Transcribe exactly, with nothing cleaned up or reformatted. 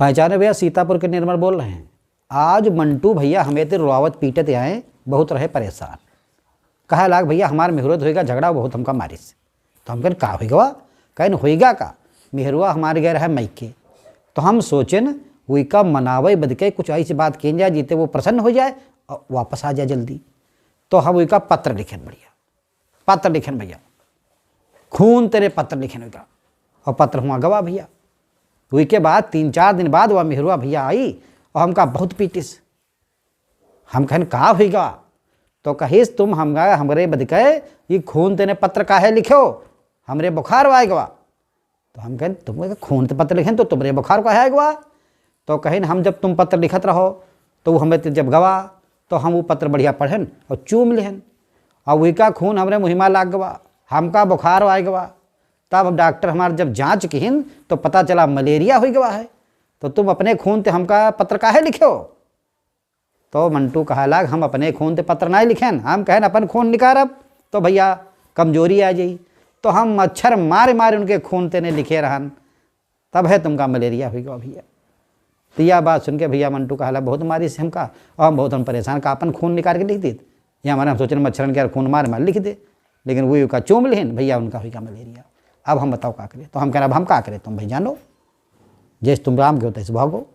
पहचाने भैया, सीतापुर के निर्मल बोल रहे हैं। आज मंटू भैया हमें ते रोआवत पीटत आए, बहुत रहे परेशान। कहा लाग भैया, हमार मेहरुआ से होइगा झगड़ा, बहुत हमका मारिस। तो हम कहन, का होइगा? कहन, होइगा का? मेहरुआ हमार गए रहे मायके। तो हम सोचेन, उइका मनावे बदके कुछ ऐसी बात कही जाए, जिते वो प्रसन्न हो जाए और वापस आ जाए जल्दी। तो हम उइका पत्र लिखेन बढ़िया, पत्र लिखेन भैया, खून तेरे पत्र लिखेन उइका। और पत्र हुआ गवा भैया। उइके बाद तीन चार दिन बाद वह मेहरुआ भैया आई और हमका बहुत पीटिस। हम कहन, का होइगा? तो कहिस, तुम हमका, हमरे बदके ये खून तेने पत्र काहे लिखो? हमरे बुखार आए गवा। तो हम कहन, तुम खून ते पत्र लिखेन तो तुमरे बुखार काहे आए गवा? तो कहिन, हम जब तुम पत्र लिखत रहो तो वो हमें ते जब गवा तो हम वो पत्र बढ़िया पढ़ेन और चूम लेहन। और उइका खून हमरे मुहिमा लाग गवा, हमका बुखार आए गवा। तब डॉक्टर हमार जब जांच किहिन तो पता चला मलेरिया हो गवा है। तो तुम अपने खून ते हमका पत्र काहे लिखे हो? तो मंटू कहा लाग, हम अपने खून ते पत्र नाहीं लिखेन, हम कहन अपन खून निकारब तो भैया कमजोरी आ जाई। तो हम मच्छर मारे मारे उनके खून तेने लिखे रहन, तब है तुमका मलेरिया हुई गवा भैया। तो यह बात सुन के भैया मंटू कहा लाग, बहुत मारिस हमका, और हम बहुत हम परेशान, का अपन खून निकाल के लिख देत। ये हमारे हम सोचेन मच्छरन के यार खून मार मार लिख दे, लेकिन वो का चूम लेहन भैया, उनका हुई का मलेरिया। अब हम बताओ का करे? तो हम कहन, अब हम का करे, तुम भाई जानो, जैसे तुम राम के हो तैसे भागो।